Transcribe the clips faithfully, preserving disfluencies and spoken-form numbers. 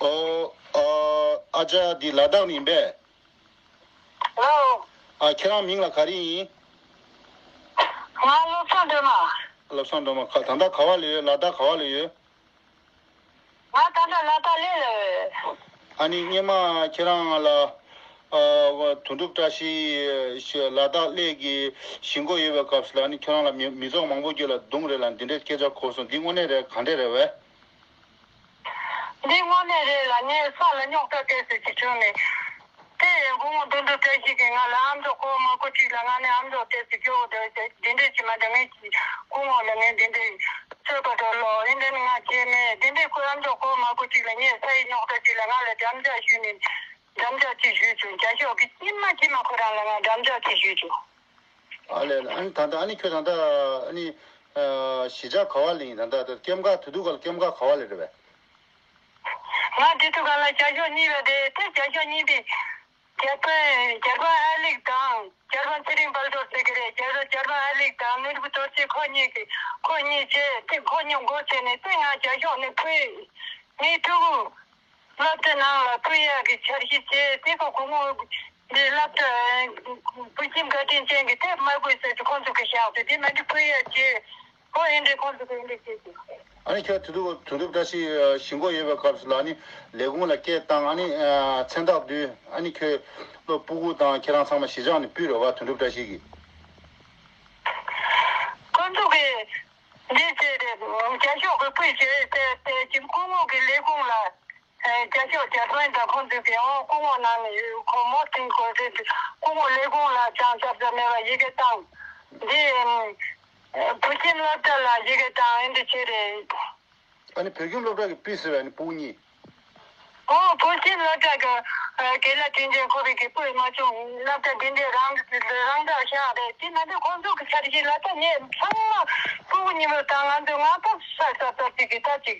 ཨོ། ཨ། ཨ་ཅག་འདི་ལ་དྭགས་ནས་ཡིན་པས། ལའོ། ཨ། ཁྱེད་རང་མིང་ལ་ག་རེ་ཡིན། ང་བློ་བཟང་སྒྲོལ་མ། བློ་བཟང་སྒྲོལ་མ། ད་ལྟ་ག་བ་ལ་ཡོད། ལ་དྭགས་ག་བ་ལ་ཡོད། ང་ད་ལྟ་ལ་དྭགས་གླེ་ལ་ཡོད། ཨ་ནི་སྔོན་མ་ཁྱེད་རང་ལ། ཨ། དོན་གྲུབ་བཀྲ་ཤིས་ལ་དྭགས་གླེ་གི་གཞིས་འགོ་ཡོད་པའི་སྐབས་སུ་ལ་ཨ་ནི་ཁྱེད་རང་ལ་མི་མི་ཚོགས་མང་པོ་ཞིག་ལ་རྡུང་རེད་ལ་འདི་འདྲའི་སྐད་ཆ་གོ་སོང་། འདི་དངོས་གནས་རེད། ག་འདྲས་རེད་བས། འདི་དངོས་གནས་རེད་ལ། ངའི་ས་ལ་རྙོག་དྲ་སྐད་ཟེར་གྱི་བྱུང་ནས། དེ་ཡང་སྐུ་ངོ་དོན་གྲུབ་བཀྲ་ཤིས་ཀྱིས་ང་ལ་ཨ་མཆོག་ཁོ་མ་གོ་ཅིག་ལ། ང་ནི་ཨ་མཆོག་དེ་ཟེར་སྐྱོ་བོ་དེ་ཟེར་འདི་འདྲས་ཅི་མ་འདྲ། ངས་ཀྱི་སྐུ་ངོ་ལ་ངས་འདི་འདྲས་ཚོད་པ་འགྲོ་ལོ་ཡིན་འདྲ་ནི་ང་བྱས་མེད། འདི་འདྲས་ཁོ་ཨ་མཆོག་ཁོ་མ་གོ་ཅིག་ལ་ངས་ས་ཡི་རྙོག་དྲ་ཅིག་ལ་ང་ལ་འགྲམ་ལྕག་ཞུས་ནས་འགྲམ་ལྕག་ཅིག་ཞུས་བྱུང་། རྒྱ་ཤོག་གིས་ཅི་མ་ཅི་མ་ཁོ་རང་ལ་ང་འགྲམ་ལྕག་ཅིག་ཞུས་བྱུང་། ཨ་ལས་ལ། ཨ་ནི་ད་ལྟ་ཨ་ནི་ཁྱོད་ད་ལྟ་ཨ་ནི་ཨ་གཞིས་ཆགས་ག་བ་ལ་ཡིན། ད་ལྟ་ད་སྐྱེམ་ཁ་དུ་དུ་ག་ལ་སྐྱེམ་ཁ་ག་བ་ལ་རེད་བས། ང་དེ་དུ་ག་ལ་རྒྱ་ཤོག་གཉིས་པ་དེ་དེ་རྒྱ་ཤོག་གཉིས་པའི་རྒྱལ་པོ་རྒྱལ་པོ་ཨ་ལེགས་དང་རྒྱལ་པོ་ཚེ་རིང་དཔལ་རྡོར་ཟེར་གི་རེད། རྒྱལ་པོ་རྒྱལ་པོ་ཨ་ལེགས་དང་ནོར་བུ་རྡོ་རྗེ་ཁོ་གཉིས་ཀྱི་ཁོ་གཉིས་བྱས་དེ་ཁོ་གཉིས་མགོ་བྱས་ནས་དེ་ང་རྒྱ་ཤོག་ནས་ཕུལ། ངའི་ཕྲུ་གུ། སློབ་གྲྭ་ནང་ལ་ཕུལ་ཡག་གི་འཆར་གཞི་བྱས། དེ་ག་སྐུ་ངོ་འདི་སློབ་གྲྭ་བོད་ཁྱིམ་བཀའ་དྲིན་ཅན་གྱི་དེབ་དམར་པོའི་ཟེར་དུ་ཁོང་ཚོ་གི་བཞག་དུས་དེ་མ་འདི་ཕུལ་ཡག་བྱས། ཁོ་ཨེ་འདྲས་ཁོང་ཚོ་གི་ཨེ་འདྲས་བྱས་ཏེ། ཨ་ནི་ཁྱོད་དུ་དུ་དུ་དུ་བཀྲ་ཤིས་གཞིས་འགོ་ཡོད་པའི་སྐབས་སུ་ལ་ཨ་ནི་ལས་ཁུངས་ལ་སྐད་བཏང་། ཨ་ནི་མཚན་རྟགས་བསྡུས། ཨ་ནི་ཁྱོད་སློབ་ཕྲུག་དང་ཁྱེད་རང་ཚང་མ་གཞིས་ཆགས་ནས་ཕུལ་རེད་བ། དོན་གྲུབ་བཀྲ་ཤིས་ཀྱིས། ཁོང་ཚོ་གི་འདི་བྱས་ཏེ་རྒྱ་ཤོག་གི་ཕུལ་བྱས་ཏེ་དེ་ཅིམ་སྐུ་ངོ་གི་ལས་ཁུངས་ལ། ཨེ། རྒྱ་ཤོག་རྒྱ་སྤྲོན་དང་ཁོང་ཚོས་ཀྱི་ཨོ་སྐུ་ངོ་ནང་ནས་ཁོ་མོ་དེ་ཁོ་ཚོས་སྐུ་ངོ་ལས་ཁུངས་ལ་ཅང་ཙབ་ཙབ་མེད་པ་ཡི་གེ་བཏང་། འདི་ཨེམ། ཨེ། བོད་ཁྱིམ་སློབ་གྲྭ་ལ་ཡི་གེ་བཏང་། ཨེ་འདི་བྱས་རེད། ཨ་ནི་བོད་ཁྱིམ་སློབ་གྲྭ་གི་ཕུལ་ཟེར་བ་ནི་སྤུ་གུ་གཉིས། ཨོ་བོད་ཁྱིམ་སློབ་གྲྭ་གི་ཨེ། དགེ་ལགས་དྲིན་ཅན་ཁོ་རེ་གི་སྤུ་མ་བྱུང་། སློབ་གྲྭ་འདི་འདྲའི་རང་རང་འདྲ་ཤག་རེད། དེ་མ་ཟད་ཁོང་ཚོ་གི་འཆར་གཞི་ལ་ད་ངས་ཚང་མ་སྤུ་གུ་གཉིས་པོ་དང་ང་ཚོ་ང་ད་ས་ས་ས་ཅིག་གི་ད་ཅིག་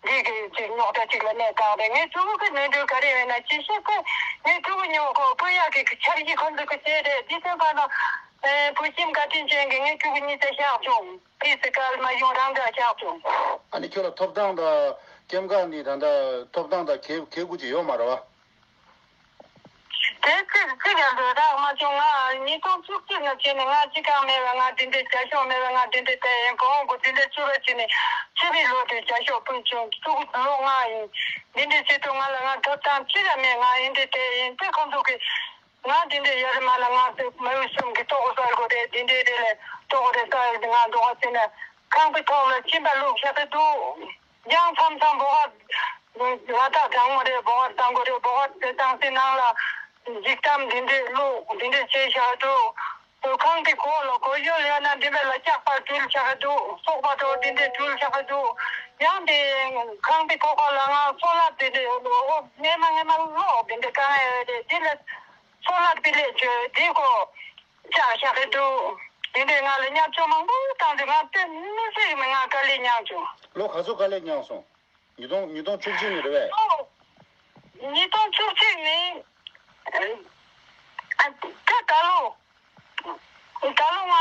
འདི་གི་ཅིག་རྙོག་དྲ་ཅིག་ལ་གནས་སྟངས་རེད། ངའི་ཕྲུ་གུ་གི་ནོར་འཁྲུལ་ག་རེ་ཡོད་ན་ཅི་ཤེས་ཁོས། ངའི་ཕྲུ་གུ་ཉི་མ་ཁོ་སྤུ་ཡག་གི་འཆར་གཞི་ཁོ་ཚོ་གི་བྱས་རེད། འདི་ཚོའི་བར་ན་ཨེ། བོད་ཁྱིམ་བཀའ་དྲིན་ཅན་གྱི་ངའི་ཕྲུ་གུ་གཉིས་ཚེ་བཞག་བྱུང་། ཕི་སི་ཀལ་མ་ཡོང་རང་འདྲ་བཞག་བྱུང་། ཨ་ནི་ཁྱོད་ལ་ཐོབ་ཐང་དང་སྐྱེམ་ཁ་ནི་ད་ལྟ་ཐོབ་ཐང་དང་གལ་གལ་དགུ་ཅིག་ཡོད་མ་རེད་བ། དེ་ཅི་ཅི་ཡང་འདོད་རག་མ་བྱུང་། ང་ཉིས་སྟོང་བཅུ་གཅིག་ནས་བྱས་ནས་ང་སྤྱི་ཁང་མེད་པ། ང་འདི་འདྲའི་རྒྱ་ཤོག་མེད་པ། ང་འདི་འདྲའི་བལྟས་ཡིན། བོང་གུ་འདི་འདྲའི་བཅུ་པ་བྱས་ནས་བཅུ་པའི་ལོ་དེ་རྒྱ་ཤོག་ཕུལ་བྱུང་། ཕྲུ་གུ་ལོ་ལྔ་ཡིན། འདི་འདྲའི་བྱེད་དུས་ང་ལ་ང་ཐོབ་ཐང་ཅི་ཡང་མེད། ང་འདི་འདྲའི་བལྟས་ཡིན། དེ་ཁོང་ཚོ་གིས་ང་འདི་འདྲའི་ཡོད་རེད་མ་ལ། ང་ཚོ་མི་གསུམ་གྱི་ལྟོ་གོས་ཟ་དགོས་རེད། འདི་འདྲའི་རེད་ལས་ལྟོ་གོས་རེ་ཟ་ཡོད། ང་འགྲོ་བ་བྱས་ནས་ཁང་པའི་ཐོག་ལ་གཅིན་པ་བླུགས་བཞག་གི་འདུག་ཡང་མཚམས་མཚམས་འབོ་ཁ་ལ་དྭགས་དྲང་མོ་རེད། འབོ་ཁ་བཏང་དགོས་རེད། འབོ་ཁ་དེ་བཏང་སའི་ནང་ལ་འཇིགས་གཏམ་འདི་འདྲས་བླུགས། འདི་འདྲས་བྱས་བཞག་འདུག་ཁང་གི་སྒོ་ལ་སྒོ་ཡོལ་ཡོད་ན་འདི་འདྲས་ལ་སྐྱག་པ་སྦྲུལ་བཞག་གི་འདུག་སོག་པ་འདྲ་འདི་འདྲས་སྦྲུལ་བཞག་གི་འདུག་ཡང་དེ་ཁང་གི་ཐོག་ཁ་ལ་ང་སོ་ལ་འདི་འདྲས་ཨོ་སྔས་མ་སྔས་མ་གློག་འདི་འདྲས་དཀའ་ངལ་ཡོད་རེད། འདི་ལ་སོ་ལ་འདི་ལས་བྱོས་འདི་གོ་ལྕགས་བཞག་གི་འདུག་འདི་འདྲས་ང་ལ་བརྙས་བཅོས་མང་པོ་བཏང་དུས་ང་དཔེ་མི་སྲིད་ཀྱི་མི་ང་དཀའ་ལས་མྱངས་བྱུང་། ལོ་ག་ཚོད་དཀའ་ལས་མྱངས་སོང་། ཉིས་སྟོང་ཉིས་སྟོང་བཅུ་གཅིག་ནས་རེད་པས། ཨོ། ཉིས་སྟོང་བཅུ་གཅིག་ནས་ཨ་ད་ད་ལོ་ད་ལོ་ང་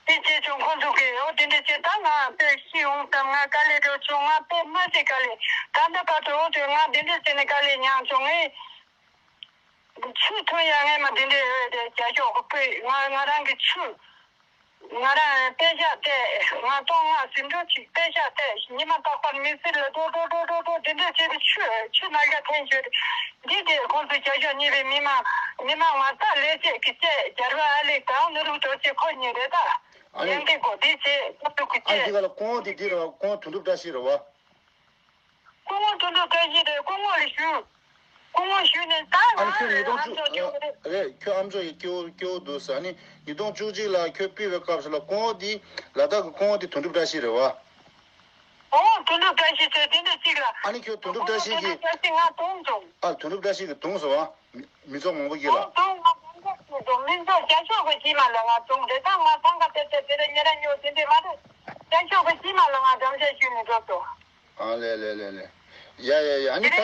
དེ་བྱས་བྱུང་། ཁོང་ཚོ་གིས་ཨོ་དེ་འདྲ་བྱས་ད་ང་དཔེ་ཤི་འོང་བསམ། ང་དཀའ་ལས་འགྲོ་བྱུང་། ང་དཔེ་མ་ཚད་དཀའ་ལས། ད་ལྟ་བར་དུ་ཨོ་དེ་ང་དེ་འདྲ་བྱས་ནས་དཀའ་ལས་མྱངས་བྱུང་ངས། ཆུ་ཐོན་ཡ་ངས་མ་དེ་འདྲའི་འོས་དེ་རྒྱ་ཤོག་གི་ཕུད། ང་ང་རང་གི་ཆུ། ང་རང་པད་ཤག་བལྟས། ང་སྟོང་ང་ཟིན་འགྲོ་ཅིག་པད་ཤག་བལྟས། ཉི་མ་རྟག་པར་མི་ཟེར་ལ་འགྲོ་འགྲོ་འགྲོ་འགྲོ་འགྲོ་དེ་འདྲ་བྱས་ཏེ་ཆུ་ཆུ་ནང་ག་འཐེན་བྱོས། འདི་དེ་ཁོང་ཚོ་རྒྱ་ཤོག་གཉིས་པའི་མི་མང་མི་མང་ང་ད་ལས་བྱེད་ཀྱི་བཅས་རྒྱལ་བ་ཨ་ལེགས་དང་ནོར་བུ་རྡོ་རྗེ་ཁོ་གཉིས་རེད་ད། ཨ་ནི་ཡང་དེ་གོ་དེ་བྱས་ཁོང་ཚོ་གི་ཨ་ནི་དེ་ག་ལ་སྐུ་ངོ་དེ་འདི་རེད་བ། སྐུ་ངོ་དོན་གྲུབ་བཀྲ་ཤིས་རེད་བ། སྐུ་ངོ་དོན་གྲུབ་བཀྲ་ཤིས་རེད། སྐུ་ངོ་ལ་ཞུས། སྐུ་ངོ་ཞུས་ནས་ད་ང་ཨ་ནི་ཁྱོད་ཉིས་སྟོང་ཨ་མཆོག་བཅུ་སྐྱེ་བོ་རེད། རེད། ཁྱོད་ཨ་མཆོག་ཡི་སྐྱེ་བོ་སྐྱེ་བོ་འདུག་ཟེར། ཨ་ནི་ཉིས་སྟོང་བཅུ་གཅིག་ལ་ཁྱོད་ཕུད་པའི་སྐབས་སུ་ལ་སྐུ་ངོ་འདི་ལ་དྭགས་ཀྱི་སྐུ་ངོ་འདི་དོན་གྲུབ་བཀྲ་ཤིས་རེད་བ། ཨོ་དོན་གྲུབ་བཀྲ་ཤིས་ཚོས་དེ་འདྲ་གཅིག་ལ། ཨ་ནི་ཁྱོད་དོན་གྲུབ་བཀྲ་ཤིས་ཀྱིས། བཀྲ་ཤིས་ང་དུང་དུང་། ཨ་དོན་གྲུབ་བཀྲ་ཤིས་ཀྱིས་དུང་སོང་བ། མི་མི་ཚོགས་མང་པོ་ཞིག་ལ། ཨོ་དུང་ང་དུང་དུང་དུང་མི་ཚོགས་རྒྱ་ཤོག་གི་ཁྱིམ་ལ་ང་དུང་རེད། ད་ང་ཚང་ཁ་ཏེ་ཏེ་དེ་རེ་ཉེ་ར་ཉོ་དེ་འདྲ་མ་རེད། རྒྱ་ཤོག་གི་ཁྱིམ་ལ་ང་འགྲམ་ལྕག་ཞུས་ནས་འགྲོ་སོང་། ཨ་ལེ་ལེ་ལེ་ལེ། ཡ་ཡ་ཡ། ཨ་ནི་ད།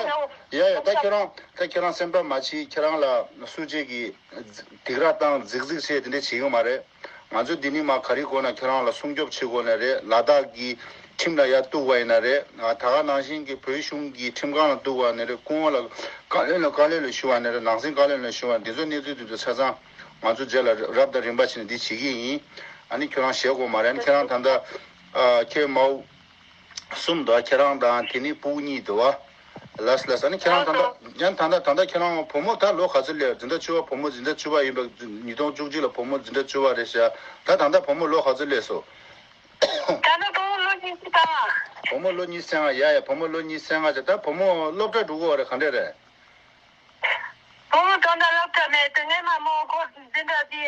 ཡ་ཡ། ད་ཁྱོད་རང་ད་ཁྱོད་རང་སེམས་ཁྲལ་མ་བྱེད། ཁྱེད་རང་ལ་སུ་གཅིག་གིས་སྡིགས་ར་བཏང་རྫིག་རྫིག་བྱས་དེ་འདྲས་བྱེད་ཀྱི་མ་རེད། ང་ཚོས་འདི་ནི་མ་ག་རེ་དགོས་ན་ཁྱོད་རང་ལ་སྲུང་སྐྱོབ་བྱེད་དགོས་ནི་རེད། ལ་དྭགས་ཀྱི་ ཁྲིམས་ལ་ཡར་གཏུགས་པ་ཡིན་ན་རེད། ད་ག་ནང་བཞིན་གྱི་བོད་གཞུང་གི་ཁྲིམས་ཁང་ལ་གཏུགས་པ་ནི་རེད། སྐུ་ངོ་ལ་བཀའ་བློན་ལ་བཀའ་བློན་ལ་ཞུ་བ་ནི་རེད། ནང་སེམས་བཀའ་བློན་ལ་ཞུ་བ། འདི་ཚོ་གནས་ཚུལ་འདི་ཚོ་ཆ་ཚང་ང་ཚོ་རྗེས་ལ་རབ་དང་རིམ་པ་བྱས་ནས་འདི་བྱེད་ཀྱི་ཡིན། ཨ་ནི་ཁྱོད་རང་ཞེད་དགོས་མ་རེད། ཨ་ནི་ཁྱེད་རང་ད་ལྟ་ཨ་ཁྱེད་མའོ་གསུམ་འདུག་ཁྱེད་རང་དང་དེ་ནི་སྤུ་གུ་གཉིས་འདུག་བ། ལགས་ལགས། ཨ་ནི་ཁྱེད་རང་ད་ལྟ་ཡང་ད་ལྟ་ད་ལྟ་ཁྱེད་རང་བུ་མོ་ད་ལོ་ག་ཚོད་སླེབས། འཛིན་གྲྭ་བཅུ་པ། བུ་མོ་འཛིན་གྲྭ་བཅུ་པ་ཡིན་པ། ཉིས་སྟོང་བཅུ་གཅིག་ལ་བུ་མོ་འཛིན་གྲྭ་བཅུ་པ་རེད་ཤག་ད་ད་ལྟ་བུ་མོ་ལོ་ག་ཚོད་སླེབས་སོང་། ད་ནི་བུ་མོ་ལོ་ཉི་ཤུ་རྩ་ལྔ། བུ་མོ་ལོ་ཉི་ཤུ་རྩ་ལྔ། ཡ་ཡ། བུ་མོ་ལོ་ཉི་ཤུ་རྩ་ལྔ་བྱས། ད་བུ་མོ་སློབ་གྲྭ་འགྲོ་གི་ཡོད་རེད། ག་འདྲ་རེད། བུ་མོ་ད་ལྟ་སློབ་གྲྭ་མེད་དེ། ངས་མ་མོ་ཁོ་འཛིན་གྲྭ་དེ་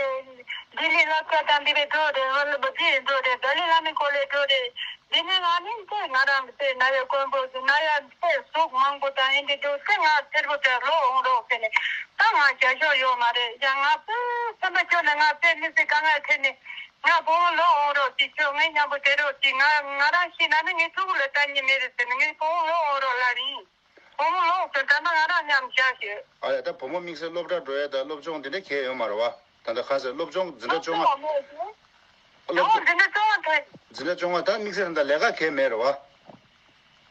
ལྡི་ལི་སློབ་གྲྭ་དང་དེ་བས་འགྲོ་རེད། ཧོ་ལ་བ་དེ་འགྲོ་རེད། ཏཱ་ལའི་བླ་མའི་སྐོར་ལས་འགྲོ་རེད། དེ་ནས་ང་ནི་དེ་ང་རང་གི་དེ་ན་ཡ་དཀོན་པོ་དེ་ན་ཡ་དེ་ཟུག་མང་པོ་དང་ཨེ་འདྲ་འགྲོ་དེ་ང་ཐེར་པོ་དེ་ལོག་འོང་རོགས་ཟེར་ནས། ད་ང་རྒྱ་ཤོག་ཡོད་མ་རེད། ཡ་ང་བུ་སེམས་པ་སྐྱོ་ནས་ང་དཔེ་མི་སྲིད་དཀའ་ངལ་འཕྲད་ནས། ང་བུ་མོ་ལོག་འོང་རོགས་ཅིག་ཁྱོད་ངའི་མཉམ་པོ་བསྡད་རོགས་ཅིག་ང་ང་རང་ཤི་ན་ནི་ངའི་ཕྲུ་གུ་ལ་ལྟ་མཁན་མེད་རེད་ཟེར་ནས། ངའི་བུ་མོ་ལོག་འོང་རོགས་ལབ་ཡིན། བུ་མོ་ལོག་ཟེར། ད་ནི་ང་རང་མཉམ་བཞག་ཞེས། ཨ་ལས། ད་བུ་མོ་དམིགས་བསལ་སློབ་གྲྭ་འགྲོ་ཡ་ད་སློབ་སྦྱོང་དེ་འདྲ་གང་ཡང་ཡོད་མ་རེད་བ། ད་ལྟ་ག་ཟེར། སློབ་སྦྱོང་འཛིན་གྲྭ་བཅོ་ལྔ། སློབ་སྦྱོང་འཛིན་གྲྭ་བཅོ་ལྔ་ཐོན། འཛིན་གྲྭ་བཅོ་ལྔ། ད་དམིགས་བསལ་ད་ལས་ཀ་གང་ཡང་མེད་རེད་བ།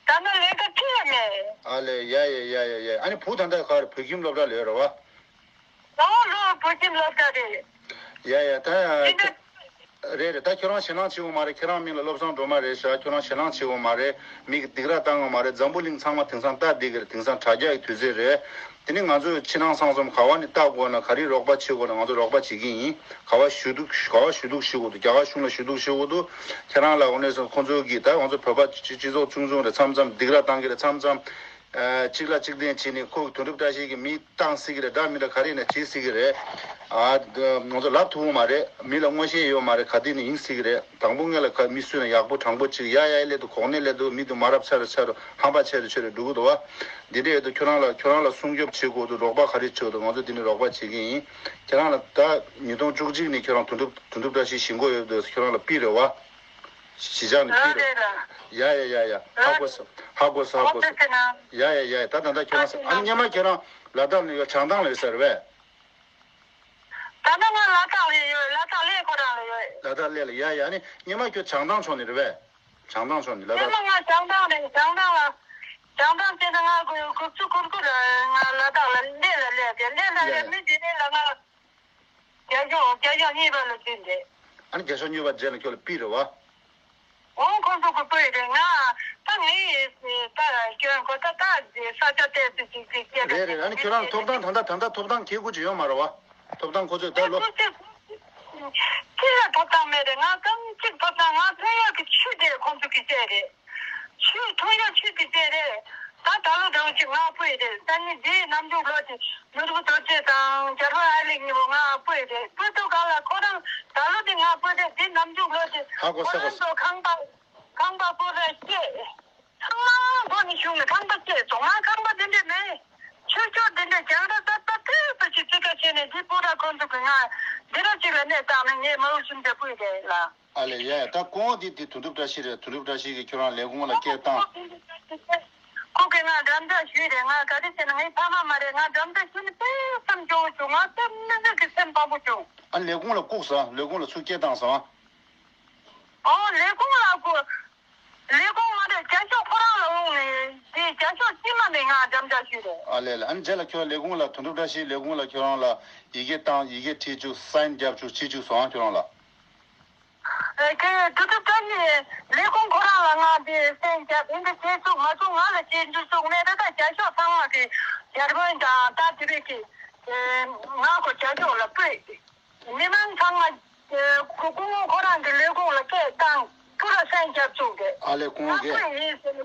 ད་ནི་ལས་ཀ་ཅི་ཡང་མེད། ཨ་ལས། ཡ་ཡ་ཡ་ཡ་ཡ། ཨ་ནི་བུ་ད་ལྟ་ག་རེ། བོད་ཁྱིམ་སློབ་གྲྭ་ལ་ཡོད་རེད་བ། ཨོ་ལོ། བོད་ཁྱིམ་སློབ་གྲྭ་རེད། ཡ་ཡ། ད་འཛིན་གྲྭ། རེད་རེད། ད་ཁྱོད་རང་ཞེད་སྣང་བྱེད་དགོས་མ་རེད། ཁྱེད་རང་མིང་ལ་བློ་བཟང་སྒྲོལ་མ་རེད་ཤག་ཁྱོད་རང་ཞེད་སྣང་བྱེད་དགོས་མ་རེད། མི་གིས་སྡིགས་ར་བཏང་དགོས་མ་རེད། འཛམ་བུ་གླིང་ཚང་མ་དེང་སང་ལྟ་བསྡད་ཀྱི་རེད། དེང་སང་དྲ་རྒྱ་གི་དུས་ཚོད་རེད། དེ་ནི་ང་ཚོས་ཕྱི་ནང་གསང་གསུམ་ག་བ་ནས་ལྟ་དགོས་ན། ག་རེ་རོགས་པ་བྱེད་དགོས་ན་ང་ཚོ་རོགས་པ་བྱེད་ཀྱི་ཡིན། ག་བ་ཞུ་གཏུག་ག་བ་ཞུ་གཏུག་ཞུ་དགོས་འདུག་རྒྱ་གར་གཞུང་ལ་ཞུ་གཏུག་ཞུ་དགོས་འདུག་ཁྱེད་རང་ལ་འོ་ནས་སོང་ཁོང་ཚོ་གིས་ད་ང་ཚོ་བོད་པ་སྤྱི་སྤྱི་ཚོགས་ཆུང་ཆུང་རེད། མཚམས་མཚམས་སྡིགས་ར་བཏང་གི་རེད། མཚམས་མཚམས། ཨ། གཅིག་ལ་གཅིག་བརྟེན་བྱས་ནས། ཁོ་དོན་གྲུབ་བཀྲ་ཤིས་ཀྱིས་མི་བཏང་སྲིད་ཀྱི་རེད། དགྲ་མི་འདྲ་ག་རེ་ཡིན་ན་བྱེད་སྲིད་ཀྱི་རེད། ཨ། ང་ཚོ་ལབ་ཐུབ་ཀྱི་མ་རེད། མི་ལ་མངོན་ཤེས་ཡོད་མ་རེད། ག་དུས་ནས་ཡིན་སྲིད་ཀྱི་རེད། དང་པོ་སྔོན་ལ་ཁ་མི་སུས་ན་ཡག་པོ་དྲང་པོ་ཅིག་ཡ་ཡ་སླེབས་འདུག་གོག་ནས་སླེབས་འདུག་མི་འདུག་མ་རབས་ཆ་རུ་ཆ་རུ་ཧམ་པ་ཆེ་རུ་ཆེ་རུ་འགྲོ་གི་འདུག་བ། འདི་འདྲ་ཡོད་དུས་ཁྱོད་རང་ལ་ཁྱོད་རང་ལ་སྲུང་སྐྱོབ་བྱེད་དགོས་འདུག་རོགས་པ་ག་རེ་བྱེད་དགོས་འདུག་ང་ཚོ་འདི་ནས་རོགས་པ་བྱེད་ཀྱི་ཡིན། ཁྱེད་རང་ལ་ད་ཉིས་སྟོང་བཅུ་གཅིག་ནས་ཁྱོད་རང་དོན་གྲུབ་དོན་གྲུབ་བཀྲ་ཤིས་ཞུ་འགོ་ཡོད་འདུག་ཁྱོད་རང་ལ་པི་རེད་བ། གཞིས་ཆགས་ནས་ཕུལ་རོགས། ཡ་ཡ་ཡ་ཡ། ཧ་གོ་སོང་། ཧ་གོ་སོང་། ཧ་གོ་སོང་། ཡ་ཡ་ཡ་ཡ། ད་ད་ལྟ་ཁྱོད་རང་། ཨ་ནི་སྔོན་མ་ཁྱོད་རང་ལ་དྭགས་ནས་ཡོད། བྱང་ཐང་ལ་ཡོད་ས་རེད་པས། ད་ལྟ་ང་ལ་དྭགས་ལ་ཡོད། ལ་དྭགས་གླེ་ཁོ་རང་ལ་ཡོད། ལ་དྭགས་གླེ་ལ། ཡ་ཡ། ཨ་ནི་སྔོན་མ་ཁྱོད་བྱང་ཐང་ཕྱོགས་ནས་རེད་པས། བྱང་ཐང་ཕྱོགས་ནས་ལ་དྭགས། སྔོན་མ་ང་བྱང་ཐང་རེད། བྱང་ཐང་ལ། བྱང་ཐང་བྱས་ན་ང་དགུ་དགུ་བཅུ་གོ་དགུ་ལ་ང་ལ་དྭགས་ལ་གླེ་ལ་སླེབས་ཏེ། གླེ་ལ་ཡ་སླེབས། མི་དེ་ནས་ལ་ང་རྒྱ་ཤོག་རྒྱ་ཤོག་གཉིས་པ་ལ་ཕྱིན་ཏེ། ཨ་ནི་རྒྱ་ཤོག་གཉིས་པ་རྗེས་ལ་ཁྱོད་ལ་པི་རེད་བ། འོང་ཁོང་ཚོ་གི་པི་རེད། ང་ད་ངའི་ད་སྐྱོན་གོ་ད་ད་ས་ཆ་ཏོག་ཙམ་ཅིག་ཅིག་སྐྱེས་རེད། རེད་རེད། ཨ་ནི་ཁྱོད་རང་ཐོབ་ཐང་ད་ལྟ་ད་ལྟ་ཐོབ་ཐང་ཁེ་གུ་ཅིག་ཡོད་མ་རེད་བ། ཐོབ་ཐང་ཁོ་ཚོས་ད་ལོ། ཅི་ལ་ཐོབ་ཐང་མེད་རེད། ང་ཙམ་ཅིག་ཐོབ་ཐང་། ང་ཐོན་ཡག་གི་ཆུ་དེ་ཁོང་ཚོ་གི་བཅད་རེད། ཆུ་ཐོན་ཡག་ཆུ་དེ་བཅད་རེད། ད་ད་ལོ་འདྲ་བོ་ཅིག་ང་སྤོས་རེད། ས་ནི་འདིའི་ནམ་རྒྱུན་ལོ་དེ་ནོར་བུ་རྡོ་རྗེ་དང་རྒྱལ་བ་ཨ་ལེགས་གཉིས་པོ་ང་སྤོས་རེད། སྤོས་དུས་གང་ལ་ཁོ་རང་ད་ལོ་དེ་ང་སྤོས་རེད། འདི་ནམ་རྒྱུན་ལོ་དེ་ཧ་གོ་ས་ཁོ་རང་ཚོ་ཁང་པ་ཁང་པ་སྤོ་ར་བཅད། ཚང་མ་སྒོ་ནས་ཞུགས་ནས་ཁང་པ་བཅད་སོང་། ང་ཁང་པ་དེ་འདྲས་མེད། ཆུ་ཤོག་དེ་འདྲས་རྒྱང་ར་ཏག་ཏག་ཏོག་ཙམ་ཅིག་རྩིས་ཀ་བྱས་ནས་འདི་སྤོ་ར་ཁོང་ཚོ་གིས་ང་འདི་ར་ཅིག་ལ་གནས་བཏང་ནས་ངས་མ་འོས་གསུམ་དེ་སྤོས་རེད་ལ། ཨ་ལས། ཡ་ཡ། ད་སྐུ་ངོ་འདི་འདི་དོན་གྲུབ་བཀྲ་ཤིས་རེད། དོན་གྲུབ་བཀྲ་ཤིས་ཀྱིས་ཁྱོད་རང་ལས་ཁུངས་ལ་སྐད་བཏང་། ཁོ་གིས་ང་འགྲམ་ལྕག་གཞུས་རེད། ང་ག་རེ་བྱས་ན་ངའི་ཕ་མ་མ་རེད། ང་འགྲམ་ལྕག་གཞུས་ནས་དཔེ་སེམས་སྐྱོ་བོ་བྱུང་། ང་སེམས་མི་ཟེར་གི་སེམས་ཕམ་པོ་བྱུང་། ཨ། ལས་ཁུངས་ལ་བཀུག་སོང་། ལས་ཁུངས་ལ་ཚུར་སྐད་བཏང་སོང་། ཨོ། ལས་ཁུངས་ལ་བཀུག་ལས་ཁུངས་མ་རེད། རྒྱ་ཤོག་ཁོ་རང་ལ་འོང་ནས་དེ་རྒྱ་ཤོག་སྐྱེས་མ་མེད། ང་འགྲམ་ལྕག་གཞུས་རེད། ཨ་ལས་ལས། ཨ་ནི་རྗེས་ལ་ཁྱོད་ལས་ཁུངས་ལ། དོན་གྲུབ་བཀྲ་ཤིས་ལས་ཁུངས་ལ་ཁྱོད་རང་ལ་ཡི་གེ་བཏང་། ཡི་གེ་བྲིས་བཅུག་སའིན་རྒྱབ་བཅུག་བྱེད་བཅུག་སོང་ཨ། ཁྱོད་རང་ལ། ཨེ། ཁྱེད་དོན་གྲུབ་བཀྲ་ཤིས་ལས་ཁུངས་ཁོ་རང་ལ་ང་དེ་སའིན་རྒྱབ་ཡིན་དེ་བྱེད་བཅུག་མ་བཅུག་ང་ལ་བྱེད་བཅུག་བཅུག་མེད་རེད། ད་རྒྱ་ཤོག་ཚང་མ་དེ་ཡར་པོན་དང་ད་དེ་རིགས་ཀྱི་ང་ཁོ་རྒྱ་ཤོག་ལ་སྤོས། མི་མང་ཚང་མ་ཁོ་སྐུ་ངོ་ཁོ་རང་གི་ལས་ཁུངས་ལ་སྐད་བཏང་། ཁོ་རང་སའིན་རྒྱབ་བཅུག་རེད། ཨ་ལས། སྐུ་ངོ་ང་གིས། སྤོས་ཡིན་ཟེར།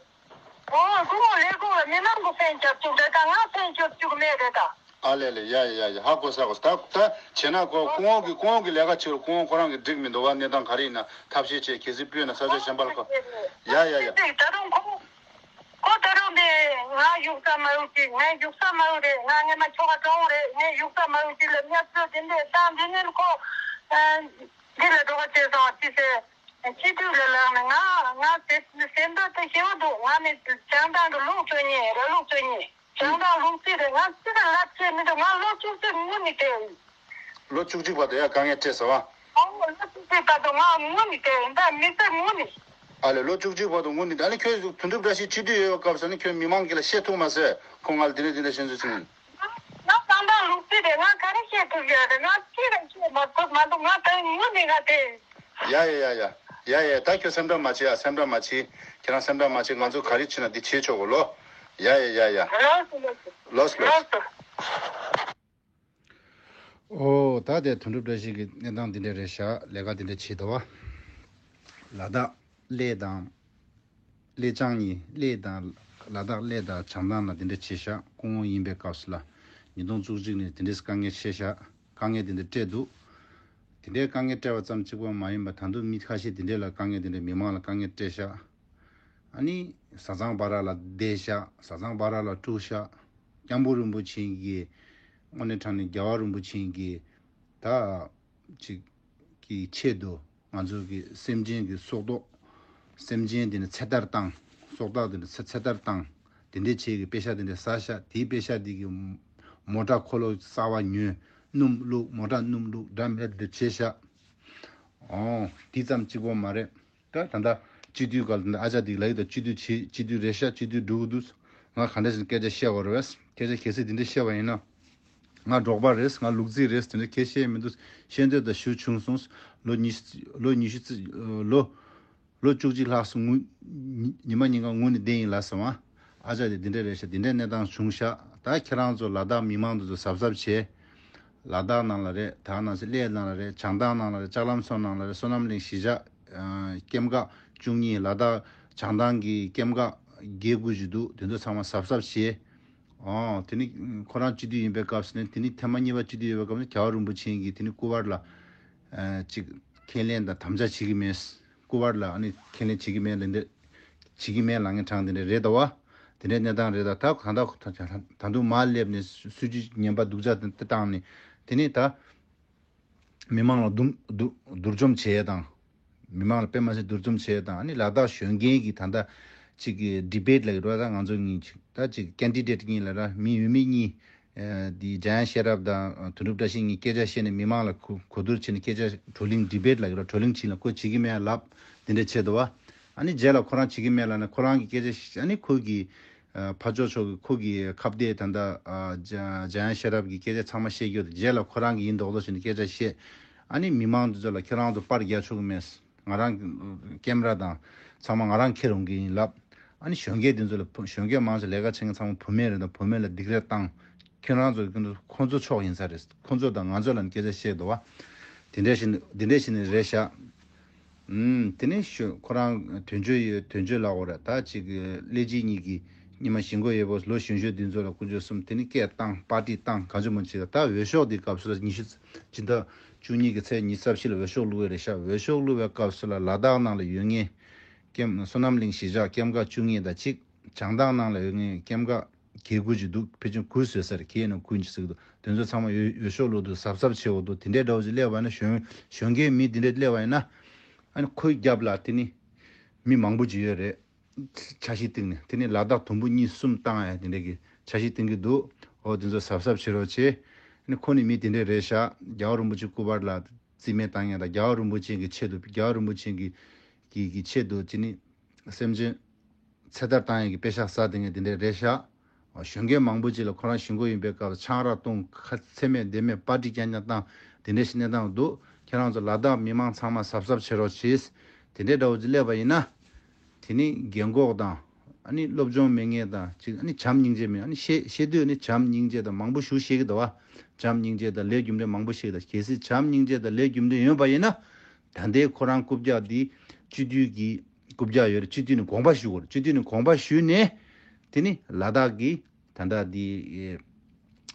ཨོ། སྐུ་ངོ་ལས་ཁུངས་ལ་མི་མང་གི་སའིན་རྒྱབ་བཅུག་རེད། ད་ང་སའིན་རྒྱབ་བཅུག་མེད་རེད་ད། ཨ་ལས་ལས། ཡ་ཡ་ཡ་ཡ། ཧ་གོ་ས་གོ། ད་ད་བྱས་ན་ཁོ་སྐུ་ངོ་གི་སྐུ་ངོ་གི་ལས་ཀ་བྱེད་རུང་སྐུ་ངོ་ཁོ་རང་གི་འགྲིག་མི་འདུག་བ། གནས་སྟངས་ག་རེ་ཡིན་ན་ཐབས་ཤེས་བྱས། གལ་སྲིད་སྤོས་ན་ས་ཆ་གཞན་པ་ལ་ཁོ། ཡ་ཡ་ཡ། ད་རུང་ཁོ་ཁོ་ད་རུང་དེ་ང་བཞུགས་ས་མ་ཡུལ་གཅིག་ང་བཞུགས་ས་མ་ཡུལ་རེད། ང་སྔས་མ་ཁྱོ་ག་གྲོང་རེད། ངས་བཞུགས་ས་མ་ཡུལ་གཅིག་ལ་བརྙས་བཅོས་དེ་འདྲས་བཏང་། དེ་ནས་ཁོ་འདི་ལ་འགྲོ་ག་བྱས་སོང་ཅི་ཟེར། སྤྱི་འཐུས་ལ་ལངས་ནས་ང་ང་ཟེར་ཟེར་འདོད་དེ་ཞེ་པོ་འདུག་ང་ནི་བྱང་ཐང་གི་ལུག་བཙོན་ཉེ་ར་ལུག་བཙོན་ཉེ། བྱང་ཐང་ལུག་རྫི་རེད། ང་ཅི་ལ་ལབ་བྱས་མི་འདུག་ང་ལོ་བཅུ་གཅིག་ངུ་ནས་བསྡད་ཡིན། ལོ་བཅུ་གཅིག་བར་དུ་ཡ་དཀའ་ངལ་འཕྲད་ཟེར་བ། ཨོ། ལོ་བཅུ་གཅིག་བར་དུ་ང་ངུ་ནས་བསྡད་ཡིན། ད་མི་ཚེ་ངུ་ནས། ཨ་ལས་ལོ་བཅུ་གཅིག་བར་དུ་ངུ་ནི། ཨ་ནི་ཁྱོད་དོན་གྲུབ་བཀྲ་ཤིས་སྤྱི་འཐུས་ཡོད་པའི་སྐབས་སུ་ནི་ཁྱོད་མི་མང་གི་ལ་བཤད་ཐུབ་མ་ཟེར། ཁོང་ང་ལ་དེ་འདྲ་དེ་འདྲ་བཤད་ཚུལ་ཅིག་ནི། ང་གང་དང་ལུག་རྫི་རེད། ང་ག་རེ་བཤད་ཐུབ་ཡོད་རེད། ང་ཅི་རེད་བཤད་མ་ཐུབ་མ་འདུག་ང་དོན་ངུ་ནི་ང་དེ། ཡ་ཡ་ཡ་ཡ། ཡ་ཡ། ད་ཁྱོད་སེམས་ཁྲལ་མ་བྱེད་ཨ། སེམས་ཁྲལ་མ་བྱེད། ཁྱེད་རང་སེམས་ཁྲལ་མ་བྱེད། ང་ཚོ་ག་རེ་བྱེད་ན་འདི་བྱེད་ཆོག་གོ་ལོ། ཡ་ཡ་ཡ་ཡ། ལོས་ལོས། ལོས་ལོས། ལོས་ལོས། ཨོ། ད་དེ་དོན་གྲུབ་བཀྲ་ཤིས་ཀྱི་གནས་སྟངས་འདི་འདྲ་རེད་ཤག་ལས་ཀ་འདི་འདྲ་བྱེད་དོ་བ། ལ་དྭགས་གླེ་དང་། གླེ་བྱང་གཉིས། གླེ་དང་། ལ་དྭགས་གླེ་དང་བྱང་ཐང་ལ་འདི་འདྲ་བྱེད་ཤག་སྐུ་ངོ་ཡིན་པའི་སྐབས་སུ་ལ། ཉིས་སྟོང་བཅུ་གཅིག་ནས་འདི་འདྲའི་དཀའ་ངལ་ཆེ་ཤག་དཀའ་ངལ་འདི་འདྲ་སྤྲད་འདུག་དེ་འདྲའི་དཀའ་ངལ་སྤྲད་པ་ཙམ་གཅིག་པོ་མ་ཡིན་པར་ད་དུང་མི་ཁ་ཤས་འདི་འདྲའི་ལ་དཀའ་ངལ་འདི་འདྲ་མི་མང་ལ་དཀའ་ངལ་སྤྲད་ཤག་ཨ་ནི་བཟའ་ཚང་བར་ལ་བསྡད་ཤག་བཟའ་ཚང་བར་ལ་དཀྲུགས་ཤག་སྐྱབས་མགོན་རིན་པོ་ཆེ་གིས་དངོས་གནས་དྲང་གནས་རྒྱལ་བ་རིན་པོ་ཆེ་གིས་ད་ཅིག་གི་ཆེད་དུ་ང་ཚོ་གི་སེམས་ཅན་གྱི་སྲོག་ཐོག་སེམས་ཅན་དེ་ནི་ཚེ་ཐར་བཏང་། སྲོག་ཐོག་དེ་ནི་ཚེ་ཚེ་ཐར་བཏང་། དེ་འདྲའི་ཆེད་ཀྱི་པེ་ཤ་དེ་འདྲ་ཟ་ཤག་དེའི་པེ་ཤ་དེ་གི་མོ་ཊ་འཁོར་ལོ་གསར་བ་ཉོས། སྣུམ་བླུགས། མོ་ཊ་སྣུམ་བླུགས། འདྲ་མེད་དེ་བྱས་ཤག་ཨོ། དེ་ཙམ་གཅིག་པོ་མ་རེད། ད་ད་ལྟ་སྤྱི་འཐུས་སྒང་ལ་ཨ་ཅག་དེ་ལ་ཡོད་ད། སྤྱི་འཐུས་བྱེད། སྤྱི་འཐུས་རེད་ཤག་སྤྱི་འཐུས་འགྲོ་གི་འདུག་ང་ག་འདྲ་ཞིག་སྐད་ཆ་བཤད་པ་རེད་བས། སྐད་ཆ་གལ་སྲིད་དེ་འདྲ་བཤད་པ་ཡིན་ན། ང་འབྲོག་པ་རེད། ང་ལུག་རྫི་རེད། དེ་འདྲ་ཁྱེད་བཤད་མི་འདུག་ཤེས་འདོད་ད་ཞུ་བྱུང་སོང་། ལོ་ཉི་ཤུ། ལོ་ཉི་ཤུ་རྩི། ལོ། ལོ་བཅུ་གཅིག་ལྷག་སོང་། ངུ། ཉི་མ་ཉིན་གང་ངུ་ནས་བསྡད་ཡིན་ལབ་སོང་ཨ། ཨ་ཅག་དེ་འདི་འདྲ་རེད་ཤག་འདི་འདྲའི་གནས་སྟངས་བྱུང་ཤག་ད་ཁྱེད་རང་ཚོ་ལ་དྭགས་མི་མང་དེ་ཚོ་གཟབ་གཟབ་བྱས། ལ་དྭགས་ནང་ལ་རེད། ད་ནང་སི་གླེ་ནང་ལ་རེད། བྱང་ཐང་ནང་ལ་རེད། ལྕགས་ལམ་སོགས་ནང་ལ་རེད། བསོད་ནམས་གླིང་གཞིས་ཆགས། ཨ། སྐྱེམས་ཁ་བཅུ་གཉིས། ལ་དྭགས་བྱང་ཐང་གི་སྐྱེམས་ཁ་བརྒྱད་དགུ་ཅིག་འདུག་དེ་ཚོ་ཚང་མ་གཟབ་གཟབ་བྱས། ཨོ། དེ་ནི་ཁོ་རང་སྤྱི་འཐུས་ཡིན་པའི་སྐབས་སུ་ནི། དེ་ནི་ཐེངས་མ་གཉིས་པ་སྤྱི་འཐུས་ཡིན་པའི་སྐབས་ནི་རྒྱལ་བ་རིན་པོ་ཆེ་གིས་དེ་ནི་སྐུ་པར་ལ། ཨ། ཅིག་ཁས་ལེན་དང་དམ་བཅའ་བྱེད་ཀྱི་མེད། སྐུ་པར་ལ་ཨ་ནི་ཁས་ལེན་བྱེད་ཀྱི་མེད་ལབ་འདི། བྱེད་ཀྱི་མེད་ལབ་མཁན་གྲངས་དེ་འདྲ་རེད་དོ་བ། དེ་འདྲའི་གནས་སྟངས་རེད་ད། ད་གང་ལྟར་ད་དུང་མར་སླེབས་ནས་སྲིད་ཇུས་ངན་པ་སྡུག་ཅག་དེ་བཏང་ནས། དེ་ནས་ད་མི་མང་ལ་སྡུག་སྡུག་སྡུག་སྦྱོང་བྱེད་ཡས་དང་། མི་མང་ལ་དཔེ་མ་སྲིད་སྡུག་སྦྱོང་བྱེད་ཡས་དང་། ཨ་ནི་ལ་དྭགས་གཞོན་སྐྱེས་ཀྱི་ད་ལྟ་ཅིག་གི་ཌི་བེཊ་ལབ་ཀྱི་རེད་བ། ད་ང་ཚོ་གཉིས་ཅིག་ད་ཅིག་ཀེན་ཌི་ཌེཊ་གཉིས་ལབ་ར། མི་འོས་མི་གཉིས། ཨ། དེ་འཇམ་དབྱངས་ཤེས་རབ་དང་དོན་གྲུབ་བཀྲ་ཤིས་གཉིས་སྐད་ཆ་བཤད་ནས་མི་མང་ལ་གོ་གོ་བསྡུར་བྱས་ནས་སྐད་ཆ་བགྲོ་གླེང་ཌི་བེཊ་ལབ་ཀྱི་རེད་བ། བགྲོ་གླེང་བྱས་ལ་ཁོ་བྱེད་ཀྱི་མེད་ལབ་དེ་འདྲ་བྱས་འདུག་བ། ཨ་ནི་རྗེས་ལ་ཁོ་རང་བྱེད་ཀྱི་མེད་ལབ་ནས་ཁོ་རང་གི་སྐད་ཆ་བཤད། ཨ་ནི་ཁོ་གི། ཨ། ཕར་ཕྱོགས་ཕྱོགས་ཀྱི་ཁོ་གི་ཁ་གཏད་ད་ལྟ། ཨ། འཇམ་འཇམ་དབྱངས་ཤེས་རབ་ཀྱི་སྐད་ཆ་ཚང་མ་བཤད་རྒྱུ་དེ་རྗེས་ལ་ཁོ་རང་གི་ཡིན་མདོག་མདོག་བྱས་ནས་སྐད་ཆ་བཤད། ཨ་ནི་མི་མང་དེ་ཚོ་ལ་ཁྱེད་རང་ཚོ་པར་རྒྱག་ཆོག་གི་མེད། ང་རང་གི་ཀེམ་ར་དང་ཚང་མ་ང་རང་འཁྱེར་འོང་གི་ཡིན་ལབ། ཨ་ནི་གཞོན་སྐྱེས་དེ་ཚོ་ལ་བུ་གཞོན་སྐྱེས་མང་ཆེ་ལས་ཀ་བྱེད་མཁན་ཚང་མ་བུད་མེད་རེད། ད་བུད་མེད་ལ་སྡིགས་ར་བཏང་། ཁྱེད་རང་ཚོ་ཁོ་ཚོ་ཕྱོགས་ཡིན་ས་རེད། ཁོ་ཚོ་དང་ང་ཚོ་ལ་ནི་སྐད་ཆ་བཤད་འདུག་བ། དེ་འདྲ་ཞིག་འདི་འདྲ་ཞིག་ནི་རེད་ཤག་ཨུམ། དེ་ནས་ཞུ། ཁོ་རང་དོན་གཅོད་ཡོད། དོན་གཅོད་ལབ་དགོས་རེད། ད་ཅིག་གླེ་གཅིག་གཉིས་ཀྱི་ཉི་མ་ཞི་མགོ་ཡོད་པོ་ལོ་གཞོན་གཞོན་དེ་ཚོ་ལ་ཀུན་སྤྱོད་གསུམ་དེ་ནི་སྐད་བཏང་། པར་ཊི་བཏང་། གང་བྱུང་མང་བྱུང་བྱེད། ད་འོས་ཤོག་དེ་སྐབས་སུ་ལ་ཉི་ཤུ། སྤྱི་ཟླ་བཅུ་གཉིས་ཀྱི་ཚེས་ཉི་ཤུ་རྩ་བཞི་ལ་འོས་ཤོག་བླུགས་ཡོད་རེད་ཤག་འོས་ཤོག་བླུགས་པའི་སྐབས་སུ་ལ་ལ་དྭགས་ནང་ལ་ཡོད་མཁན་ཀེམ། བསོད་ནམས་གླིང་གཞིས་ཆགས་སྐྱེམས་ཁ་བཅུ་གཉིས་དང་གཅིག་བྱང་ཐང་ནང་ལ་ཡོད་མཁན་སྐྱེམས་ཁ་གལ་དགུ་ཅིག་འདུག་ཕལ་ཆེར་དགུ་བཟོས་ས་རེད། གལ་ཡིན་ན་དགུ་ཅིག་ཟེར་གི་འདུག་དེ་ཚོ་ཚང་མ་འོས་འོས་ཤོག་བླུགས་དུས་གཟབ་གཟབ་བྱེད་དགོས་འདུག་དེ་འདྲའི་འདྲ་བོ་ཅིག་སླེབས་པ་ཡིན་ན། གཞོན་གཞོན་སྐྱེས་མི་དེ་འདྲ་སླེབས་པ་ཡིན་ན། ཨ་ནི་ཁོའི་རྒྱབ་ལ་དེ་ནི་མི་མང་པོ་ཅིག་ཡོད་རེད། འཆར་གཞི་བཏིང་ནས་དེ་ནི་ལ་དྭགས་དུམ་བུ་གཉིས་གསུམ་བཏང་ཡ་དེ་འདྲ་གི་འཆར་གཞི་བཏིང་གི་འདུག་འོ། དེ་ཚོ་གཟབ་གཟབ་བྱེད་རོགས་བྱེད། ཨ་ནི་ཁོ་ནི་མི་དེ་འདྲ་རེད་ཤག་རྒྱལ་བ་རིན་པོ་ཆེ་སྐུ་པར་ལ་རྩིས་མེད་བཏང་ཡ་དང་། རྒྱལ་བ་རིན་པོ་ཆེ་གི་ཆེད་དུ། རྒྱལ་བ་རིན་པོ་ཆེ་གི་གི་གི་ཆེད་དུ་དེ་ནི་སེམས་ཅན་ཚེ་ཐར་བཏང་ཡས་ཀྱི་དཔེ་ཤག་ཟ་བསྡད་མཁན་དེ་འདྲ་རེད་ཤག་གཞོན་སྐྱེས་མང་པོ་ཅིག་ལ་ཁོ་རང་ཞི་མགོ་ཡིན་པའི་སྐབས་ཆང་རག་བཏུང་། ཁ་ཚེ་མེད་ལྡེ་མེད་པར་ཊི་རྐྱང་རྐྱང་བཏང་། དེ་འདྲ་ཞིག་གནས་སྟངས་འདུག་ཁྱེད་རང་ཚོ་ལ་དྭགས་མི་མང་ཚང་མ་གཟབ་གཟབ་བྱེད་རོགས་བྱེད། དེ་འདྲའི་འདྲ་བོ་ཅིག་སླེབས་པ་ཡིན་ན། དེ་ནི་རྒན་གོག་དང་། ཨ་ནི་སློབ་སྦྱོང་མེད་མཁན་དང་ཅིག་ཨ་ནི་བྱམས་སྙིང་རྗེ་མེད། ཨ་ནི་བཤད་བཤད་དུས་ཨ་ནི་བྱམས་སྙིང་རྗེ་དང་མང་པོ་ཞུ་ཤེས་ཀྱི་འདུག་བ། བྱམས་སྙིང་རྗེ་དང་ལས་རྒྱུ་འབྲས་མང་པོ་ཤེས་ཀྱི་འདུག་གལ་སྲིད་བྱམས་སྙིང་རྗེ་དང་ལས་རྒྱུ་འབྲས་ཡོད་པ་ཡིན་ན། ད་ལྟའི་ཁོ་རང་རྐུབ་བཀྱག་འདི་སྤྱི་འཐུས་ཀྱི་རྐུབ་བཀྱག་ཡོད་རེད། སྤྱི་འཐུས་ནས་དགོངས་པ་ཞུ་དགོས་རེད། སྤྱི་འཐུས་ནས་དགོངས་པ་ཞུས་ནས། དེ་ནི་ལ་དྭགས་ཀྱི་ད་ལྟ་འདི་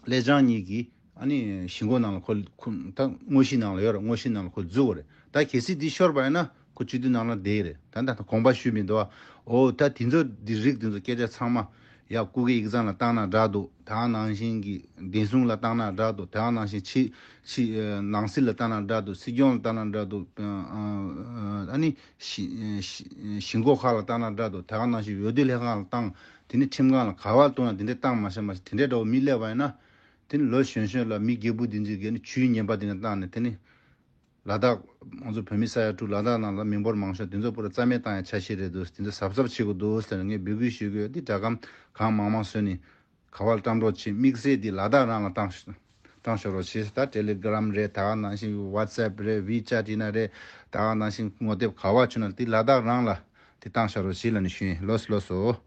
ཀླད་བྱང་གཉིས་ཀྱི་ཨ་ནི་ཞི་མགོ་ནང་ལ་ཁོ་ཁོ་ད་དངོས་གཞི་ནང་ལ་ཡོད་རེད། དངོས་གཞི་ནང་ལ་ཁོ་འཛུལ་དགོས་རེད། ད་གལ་སྲིད་འདི་ཤོར་བ་ཡིན་ན་ཁོ་སྤྱི་འཐུས་ནང་ལ་བསྡད་ཀྱི་རེད། ད་ད་ད་དགོངས་པ་ཞུས་མི་འདུག་ཨ། འོ། ད་དེ་ཚོ་འདི་རིགས་དེ་ཚོ་སྐད་ཆ་ཚང་མ་ཡ་སྐུ་སྒེར་ཡིག་ཚང་ལ་བཏང་ན་འདྲ་འདུག་དེ་ནང་བཞིན་གྱི་བདེ་སྲུང་ལ་བཏང་ན་འདྲ་འདུག་དེ་ནང་བཞིན་ཕྱི་ཕྱི་ནང་སྲིད་ལ་བཏང་ན་འདྲ་འདུག་སྲིད་སྐྱོང་ལ་བཏང་ན་འདྲ་འདུག་ཨ་ནི་ཞི་ཞི་ཞི་འགོ་ཁག་ལ་བཏང་ན་འདྲ་འདུག་དེ་ནང་བཞིན་འོས་བསྡུ་ལྷན་ཁང་ལ་བཏང་། དེ་ནི་ཁྲིམས་ཁང་ལ་ག་བར་གཏོང་ཡ་དེ་འདྲ་བཏང་མ་ཤེས་མ་ཤེས་དེ་འདྲ་འདྲ་བོ་མི་སླེབས་པ་ཡིན་ན། དེ་ནི་ལོ་གཞོན་གཞོན་ལ་མི་རྒད་པོ་དེ་ཚོས་གི་ནི་ཇུས་ངན་པ་དེ་འདྲ་བཏང་ནས་དེ་ནི། ལ་དྭགས་ང་ཚོ་བོད་མི་ས་ཡ་དྲུག་ལ་དྭགས་ནང་ལ་མི་འབོར་མང་ཤོས་དེ་ཚོ་པུ་ར་རྩ་མེད་བཏང་ཡ་འཆར་གཞི་རེད་འདུག་དེ་ཚོ་གཟབ་གཟབ་བྱེད་དགོས་འདུག་ཟེར་ངས་འབོད་སྐུལ་ཞུ་གི་ཡོད། དེ་སྒྲ་སྒམ་གང་མང་མང་བཟོས་ནས་ག་བ་ལ་བཀྲམ་རོགས་བྱེད། དམིགས་བསལ་དེ་ལ་དྭགས་རང་ལ་བཏང་ཤོག་བཏང་ཤོག་རོགས་བྱེད། ད་ཊེ་ལི་གྷི་རམ་རེད། ད་ག་ནང་བཞིན་ཝ་ཊི་སི་ཨེབ་རེད། ཝི་ཅེ་ཊི་ཡིན་ན་རེད། ད་ག་ནང་བཞིན་ངོ་དེབ་ག་བ་བྱུང་ན་དེ་ལ་དྭགས་རང་ལ་དེ་བཏང་ཤོག་རོགས་བྱེད་ལབ་ནས་ཞུ་ཡིན། ལགས་སོ་ལགས་སོ།